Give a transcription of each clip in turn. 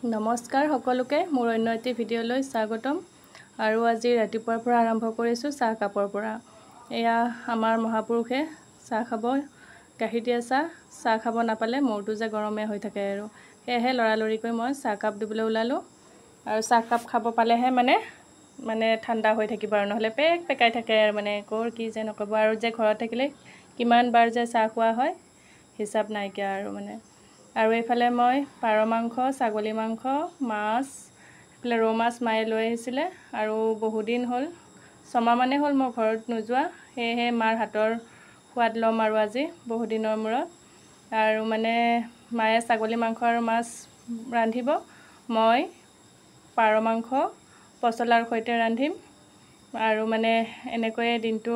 নমস্কাৰ সকলোকে, মোৰ অন্য এটি ভিডিঅ'লৈ স্বাগতম। আৰু আজি ৰাতিপুৱাৰ পৰা আৰম্ভ কৰিছোঁ চাহ কাপৰ পৰা। এয়া আমাৰ মহাপুৰুষে চাহ খাব, গাখীৰ দিয়া চাহ। চাহ খাব নাপালে মূৰটো যে গৰমে হৈ থাকে আৰু সেয়েহে লৰালৰিকৈ মই চাহকাপ দিবলৈ ওলালোঁ। আৰু চাহকাপ খাব পালেহে মানে মানে ঠাণ্ডা হৈ থাকিব আৰু নহ'লে পেক পেকাই থাকে আৰু মানে ক'ৰ কি যে নক'ব আৰু যে ঘৰত থাকিলে কিমান বাৰ যে চাহ খোৱা হয় হিচাপ নাইকিয়া আৰু মানে। আৰু এইফালে মই পাৰ মাংস, ছাগলী মাংস, মাছ, এইফালে ৰৌ মাছ মায়ে লৈ আহিছিলে। আৰু বহুদিন হ'ল, ছমাহমানেই হ'ল মই ঘৰত নোযোৱা, সেয়েহে মাৰ হাতৰ সোৱাদ ল'ম আৰু আজি বহুদিনৰ মূৰত। আৰু মানে মায়ে ছাগলী মাংস আৰু মাছ ৰান্ধিব, মই পাৰ মাংস পচলাৰ সৈতে ৰান্ধিম। আৰু মানে এনেকৈয়ে দিনটো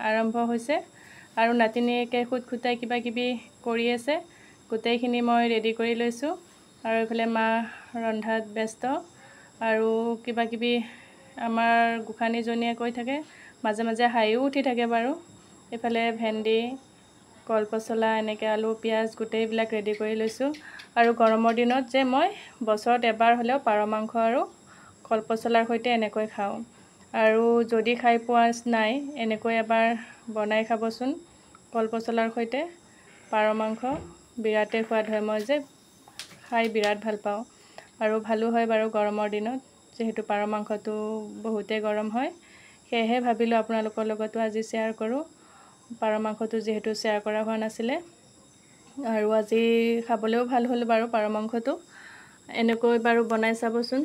আৰম্ভ হৈছে। আৰু নাতিনীয়েকে খুটখুটাই কিবা কিবি কৰি আছে, গোটেইখিনি মই ৰেডি কৰি লৈছোঁ। আৰু এইফালে মা ৰন্ধাত ব্যস্ত আৰু কিবা কিবি আমাৰ গোসাঁনীজনীয়ে কৈ থাকে, মাজে মাজে হাঁহিও উঠি থাকে বাৰু। এইফালে ভেন্দি, কলপচলা, এনেকৈ আলু, পিঁয়াজ গোটেইবিলাক ৰেডি কৰি লৈছোঁ। আৰু গৰমৰ দিনত যে মই বছৰত এবাৰ হ'লেও পাৰ মাংস আৰু কলপচলাৰ সৈতে এনেকৈ খাওঁ। আৰু যদি খাই পোৱা নাই, এনেকৈ এবাৰ বনাই খাবচোন কলপচলাৰ সৈতে পাৰ মাংস, বিৰাটেই সোৱাদ হয়। মই যে খাই বিৰাট ভাল পাওঁ আৰু ভালো হয় বাৰু গৰমৰ দিনত, যিহেতু পাৰ মাংসটো বহুতেই গৰম হয়। সেয়েহে ভাবিলোঁ আপোনালোকৰ লগতো আজি শ্বেয়াৰ কৰোঁ। পাৰ মাংসটো যিহেতু শ্বেয়াৰ কৰা হোৱা নাছিলে আৰু আজি খাবলৈও ভাল হ'ল বাৰু পাৰ মাংসটো। এনেকৈ বাৰু বনাই চাবচোন।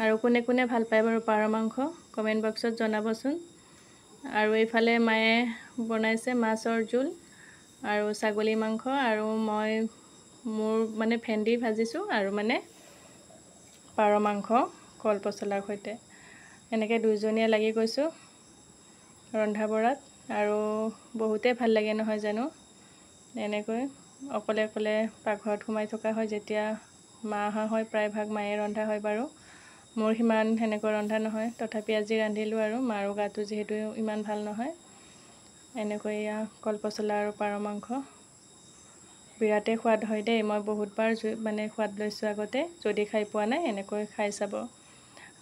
আৰু কোনে কোনে ভাল পায় বাৰু পাৰ মাংস কমেণ্ট বক্সত জনাবচোন। আৰু এইফালে মায়ে বনাইছে মাছৰ জোল আৰু ছাগলী মাংস, আৰু মই মোৰ মানে ভেন্দি ভাজিছোঁ আৰু মানে পাৰ মাংস কলপচলাৰ সৈতে। এনেকৈ দুইজনীয়ে লাগি গৈছোঁ ৰন্ধা বঢ়াত আৰু বহুতেই ভাল লাগে নহয় জানো। এনেকৈ অকলে অকলে পাকঘৰত সোমাই থকা হয় যেতিয়া মা অহা হয়, প্ৰায়ভাগ মায়ে ৰন্ধা হয় বাৰু, মোৰ সিমান সেনেকৈ ৰন্ধা নহয়। তথাপি আজি ৰান্ধিলোঁ আৰু মাৰো গাটো যিহেতু ইমান ভাল নহয়। এনেকৈ এয়া কলপচলা আৰু পাৰ মাংস বিৰাটেই সোৱাদ হয় দেই। মই বহুতবাৰ মানে সোৱাদ লৈছোঁ আগতে, যদি খাই পোৱা নাই এনেকৈ খাই চাব।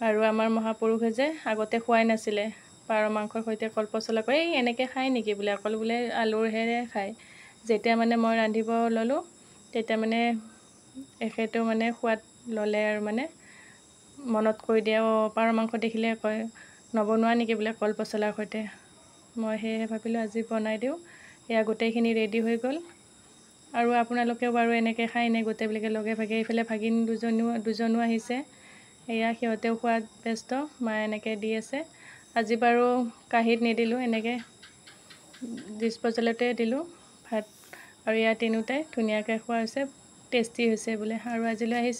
আৰু আমাৰ মহাপুৰুষে যে আগতে খোৱাই নাছিলে পাৰ মাংসৰ সৈতে কলপচলা, কয় এই এনেকৈ খায় নেকি বোলে, অকল বোলে আলুৰহে খায়। যেতিয়া মানে মই ৰান্ধিব ল'লোঁ তেতিয়া মানে এখেতেও মানে সোৱাদ ল'লে আৰু মানে মনত কৈ দিয়ে, অঁ পাৰ মাংস দেখিলে কয় নবনোৱা নেকি বোলে কলপচলাৰ সৈতে। মই সেয়েহে ভাবিলোঁ আজি বনাই দিওঁ। এয়া গোটেইখিনি ৰেডি হৈ গ'ল। আৰু আপোনালোকেও বাৰু এনেকৈ খাই নে গোটেইবিলাকে লগে ভাগে। এইফালে ভাগিন দুজনো আহিছে, এয়া সিহঁতেও খোৱাত ব্যস্ত, মায়ে এনেকৈ দি আছে। আজি বাৰু কাঁহীত নিদিলোঁ, এনেকৈ ডিছপ'জেলতে দিলোঁ ভাত। আৰু ইয়াত তিনিওটাই ধুনীয়াকৈ খোৱা হৈছে, টেষ্টি হৈছে বোলে। আৰু আজিলৈ আহিছোঁ।